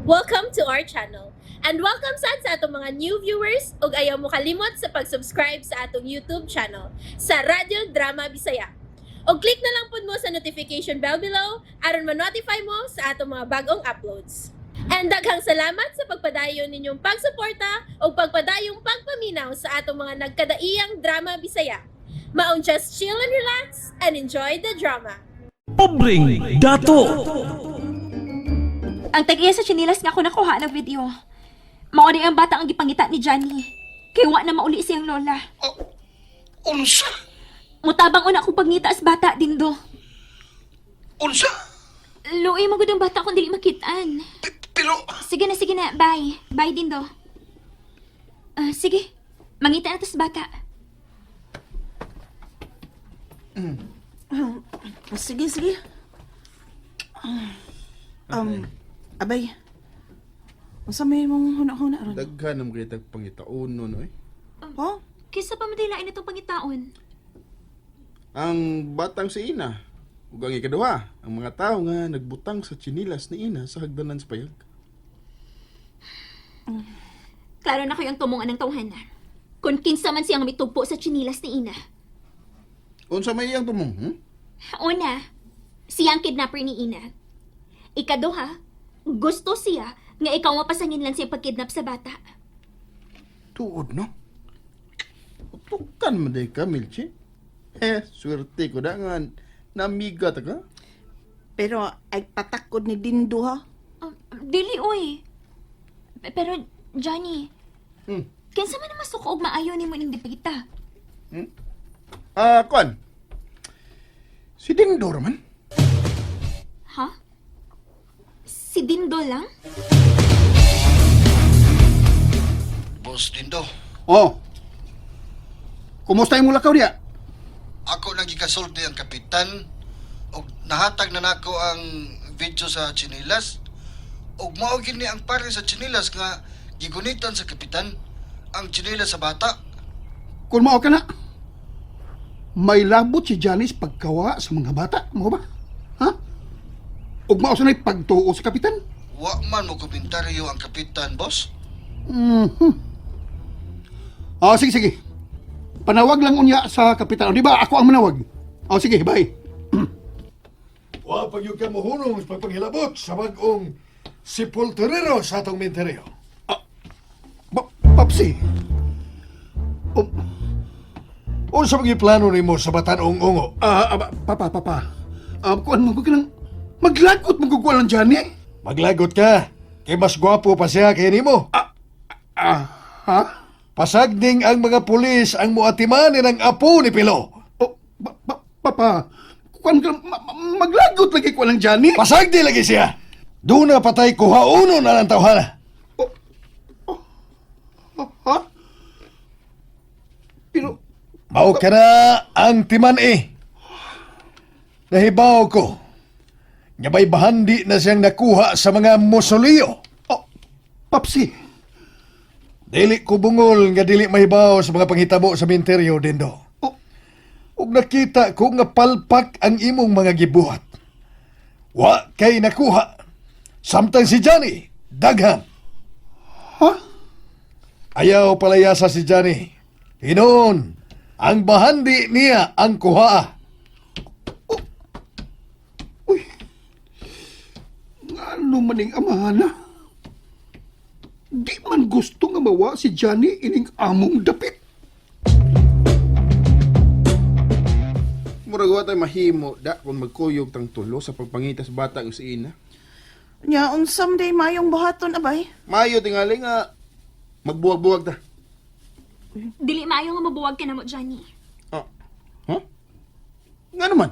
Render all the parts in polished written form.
Welcome to our channel. And welcome sad sa atong mga new viewers ug ayaw mo kalimot sa pag-subscribe sa atong YouTube channel sa Radyo Drama Bisaya. Og click na lang pud mo sa notification bell below aron ma-notify mo sa atong mga bagong uploads. And daghang salamat sa pagpadayon ninyong pagsuporta ug pagpadayong pagpaminaw sa atong mga nagkadaiyang drama Bisaya. Maong just chill and relax and enjoy the drama. Pobreng Dato. Ang tag-iya sa tsinilas nga ako nakuha ng video. Mao ni ang bata ang gipangita ni Johnny. Kay wa na mauli siyang lola. Oh, unsa? Mutabang una akong pagngita as bata, Dindo. Unsa? Luoy mo gud ang bata kung dili makitaan. Pero Sige na, sige na. Bye. Bye, Dindo. Ah, sige. Mangita na tas bata. Sige, sige. Abay. Unsa may mong huna-huna ron? Daghan ang mga pangitaon no eh. Oh? Kaysa pa madilain itong pangitaon. Ang batang si Ina ug ang ikaduha, ang mga tao nga nagbutang sa tsinilas ni Ina sa hagdanan sa payag. Klaro na kayo ang tumong anang tawhana. Kung kinsa man siyang mitugpo sa tsinilas ni Ina. Unsa may iyang tumong? Una, siya ang kidnapper ni Ina. Ikaduha, gusto siya nga ikaw mapasangin lang siya pagkidnap sa bata. Tuod no. Utukan man day ka, Milchi. Eh, swerte ko da nga namiga ta ka. Pero ay patakod ni Dindo ha. Dili oy. Pero Johnny, kinsa man ang masuko og maayo nimo ning dipita? Ah, kuan. Si Dindo man. Ha? Si Dindo lang? Boss Dindo, Oh. Kumusta yung lakaw diya? ako nang gikasulti ang kapitan og nahatag na nako ang video sa tsinilas og mao gini ang pare sa tsinilas nga gigunitan sa kapitan ang tsinilas sa bata. Kung mao ka na. May labot si Janice pagkawa sa mga bata, mo ba? Ha? Ug mao sa pagtuo sa kapitan? Wa man mo komentaryo ang kapitan, boss. Ah, sige, sige. Panawag lang unya sa kapitan. O, di ba ako ang manawag? Oh, sige, bye. Wa pag yung kamuhunong sa pagpanghilabot sa bagong sepulturero sa atong minteryo. Papsi. Unsa pag plano nimo sa batan-ong ungo? Ah, ah, papa, papa. Ah, kuan mo ko kanang maglagot mo ko lang Johnny. Maglagot ka. Kay mas gwapo pa siya kay nimo. Ah, ha? Pasagding ang mga pulis ang muatimanin ang apo ni Pilo. Oh, papa. Kuan ka maglagot lagi ko lang Johnny. Pasagdi lagi siya. Doon na patay kuha uno na lang tawhana. Ha? Pero Mao ka na ang timan eh. Nahibaw ko. Nga may bahandi na siyang nakuha sa mga musoleo. Oh, Papsi. Dili ko bungol nga dili mahibaw sa mga panghitabo sa minteryo, Dindo. Oh. Ug nakita ko nga palpak ang imong mga gibuhat. Wa kay nakuha. Samtang si Johnny, daghan. Ha? Ayaw palayasa si Johnny. Hinon, ang bahandi niya ang kuha. Uy. Ngano maning amahana? Di man gusto nga mawa si Johnny ining among dapit. Murag wa tay mahimo da kung magkuyog tang tulo sa pagpangita sa bata nga si Ina. Nya unsa man day mayong buhaton abay? Mayo tingali nga magbuwag-buwag ta. Dili maayo nga mabuwag ka na mo, Johnny. Ah. Huh? Nga naman.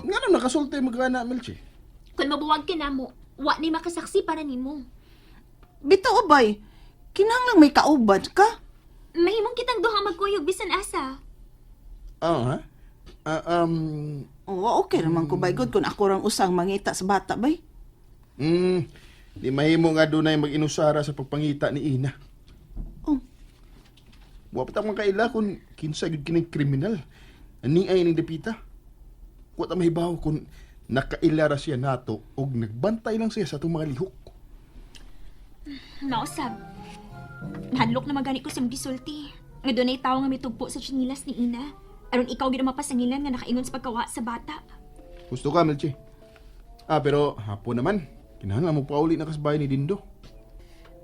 Nga naman nakasulti magana, Milchi. Kung mabuwag ka na mo, wa ni makasaksi para nimo. Bitaw abay. Kinahanglang may kauban ka. Mahimong kitang duha magkuyog bisan asa. Ah, ha? Ah, Oo, okay naman ko bay good kung ako rang usang mangita sa bata bay. Di mahimo nga dunay mag-inusara sa pagpangita ni Ina. Oh. Wa pa ta man kaila kung kinsa gyud kining kriminal. Ani ay ning dapita. Wa ta mahibaw kung Nakaila ra siya nato og nagbantay lang siya sa atong mga lihok. Nausab. Nahadlok na magani ko sa mga gisulti. Nga dunay tawo nga mitugpo sa tsinilas ni Ina. Aron ikaw gid ang mapasangilan nga nakaingon sa pagkawa sa bata. Gusto ka, Melchi. Ah, pero hapon naman. Kinahanglan mo pauli na kasbay ni Dindo.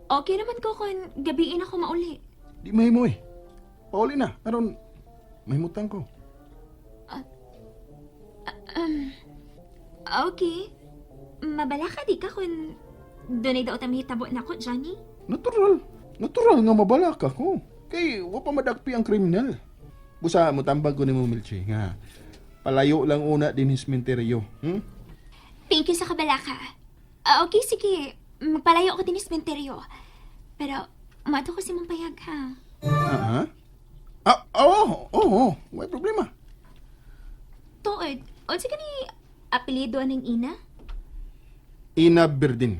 Okay naman ko kung gabiin ako mauli. Di mahimo eh. Pauli na. Aron, mahimutan ko. Okay. Mabala ka di ka kung dunay daw tamihitabo nako, Johnny. Natural. Natural nga mabalak ako. Kay, wa pa madakpi ang kriminal. Busa, mutambag ko ni mo, Milchi, nga. Palayo lang una din his menteryo. Thank you sa kabalaka. Ah, okay, sige. Magpalayo ako din sa sementeryo. Pero, mato ko si mong payag, ha? Ah, ah? Ah, oo, oo, oo. May problema. Tuod, unsa ka ni apelyido ng ina? Ina Berdin.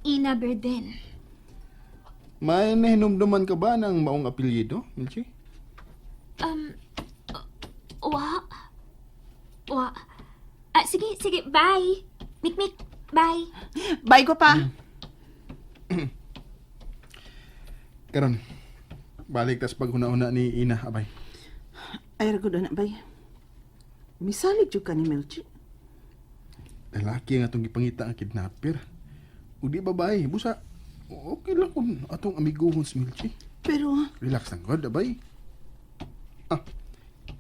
Ina Berden. May nahinumduman ka ba ng maong apelyido, Milchi? Um, wa. Wa. Ah, sige, sige, bye. Mikmik, bye. Bye ko pa. Karon, balik tas paghuna-una ni Ina, abay. Ay, ra na bay. Misalig jud ka ni Melchi. Lalaki nga atong gipangita ang kidnapper. O di babae, busa, okay lang kung atong amiguhon si Milchi. Pero Relax lang god, abay. Ah,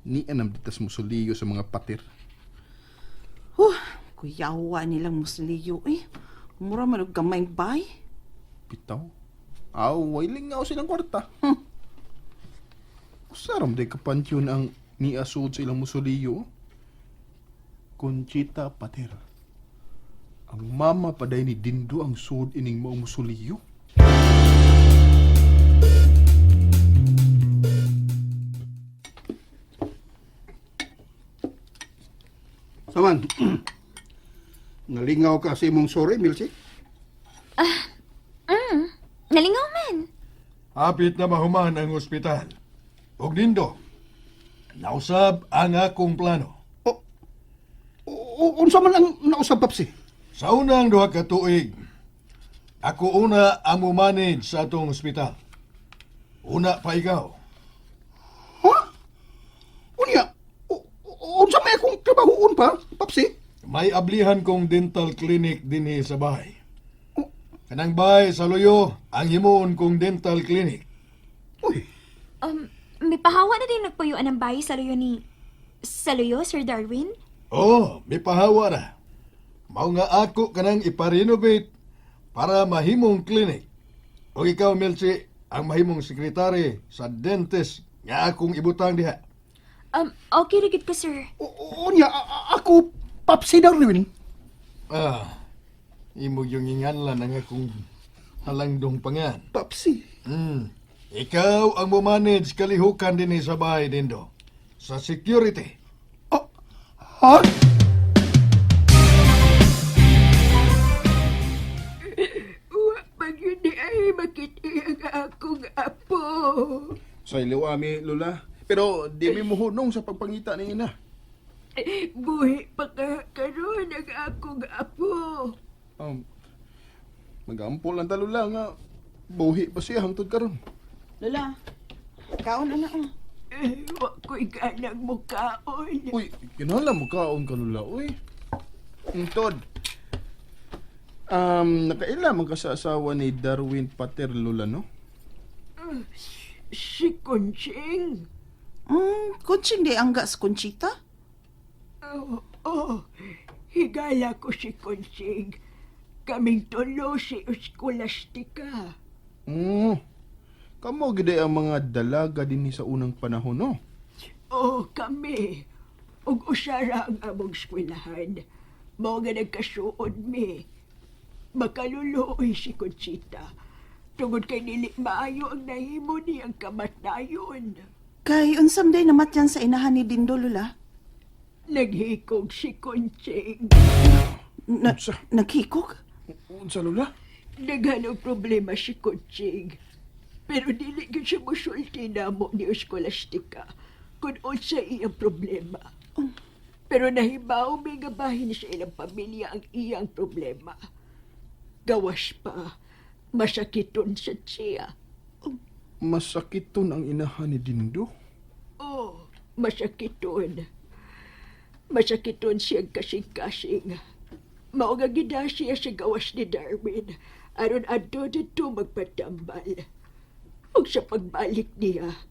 ni anam ditas musuliyo sa mga patir. huh, kuyawa nilang musliyo eh. Mura man og gamay bay. Bitaw. Aw, way lingaw silang kwarta. Usaram day kapantyon ang niasud sa ilang musuliyo. Conchita Pater. Ang mama paday ni Dindo ang sud ining maong musuliyo. Saman, nalingaw ka sa imong sorry, Milsi. Nalingaw man. Hapit na mahuman ang ospital. Og nindo, nausab ang akong plano. O, unsa man ang nausab, Papsi? Sa unang duha ka tuig, ako una ang mo-manage sa atong ospital. Una pa ikaw. Ha? Unya, unsa may akong trabahoon pa, Papsi? May ablihan kong dental clinic dinhi sa bahay. Kanang bahay sa Luyo, ang himuon kong dental clinic. Uy, May pahawa na din nagpuyuan ng bahay sa luyo ni... Sa luyo, Sir Darwin? Oh, may pahawa na. Mao nga ako kanang iparenovate para mahimong clinic. O ikaw, Melchi, ang mahimong sekretary sa dentist nga akong ibutang diha. Okay ra gid ko, sir. Unya, ako, Papsi Darwin. Ah, imo yung inganlan ang akong halangdong pangan. Papsi. Ikaw ang mo-manage kalihukan dinhi sa bahay, Dindo. Sa security. Oh, ha? Wa pa gyud ni ay makita ang akong apo. Sa iliw ami, Lola. Pero di mi muhunong sa pagpangita ni Ina. Buhi pa ka karon ang akong apo. Magampol lang ta, Lola, nga buhi pa siya hangtod karon. Lola, kaon na oh. Eh, wa ko'y ganang mukaon. Uy, kinahanglan mo kaon ka, Lola, uy. Hangtod. Nakaila man ka sa asawa ni Darwin Pater, Lola, no? Si Kunching. Kutsing di angga sa Conchita. Oh, oh, higala ko si Kunching. Kaming tulo si Escolastica. Kamo gid ang mga dalaga dinhi sa unang panahon, no? Oh, kami. Ug usara ang among eskwelahan. Mao nga nagkasuod mi. Makaluluoy si Conchita. Tungod kay dili maayo ang nahimo niyang kamatayon. Kay unsam day namatyan sa inahan ni Dindo, Lola. Naghikog si Conching. Na, Unsa? naghikog? Unsa, Lola? Daghan ang problema si Conching. Pero dili gyud siya mosulti namo ni Escolastica kung unsa iyang problema. Pero nahibaw mi nga bahin sa ilang pamilya ang iyang problema. Gawas pa, masakiton sa siya. Masakiton ang inahan ni Dindo. Oh, masakiton. Masakiton siyang kasing-kasing. Mao nga gida siya sa gawas ni Darwin aron adto didto magpatambal. Ug sa pagbalik niya,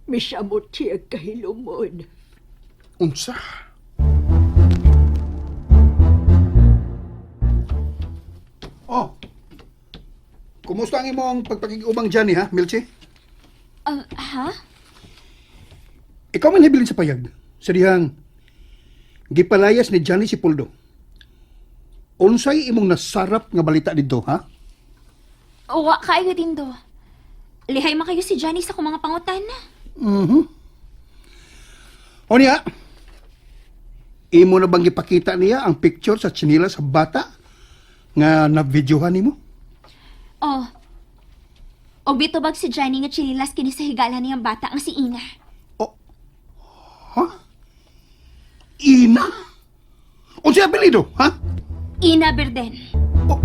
misamot siya kahilumon. Unsa? Oh. Kumusta ang imong pagpakigubang Johnny ha, Milchi? Ah, ha? Ikaw man hibilin sa payag. Sa dihang gipalayas ni Johnny si Poldo. Unsay imong nasarap nga balita didto, ha? Wa kaayo dindo. Lihay man kayo si Johnny sa akong mga pangutan. O niya, imo na bang gipakita niya ang picture sa tsinila sa bata nga na-videohan nimo? Oh. Og bitubag si Johnny nga chinilas kini sa higala niyang bata ang si Ina. O, ha? Ina? Unsay apelyido, ha? Ina Berden. O,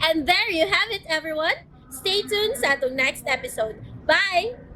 And there you have it, everyone. Stay tuned sa atong next episode. Bye!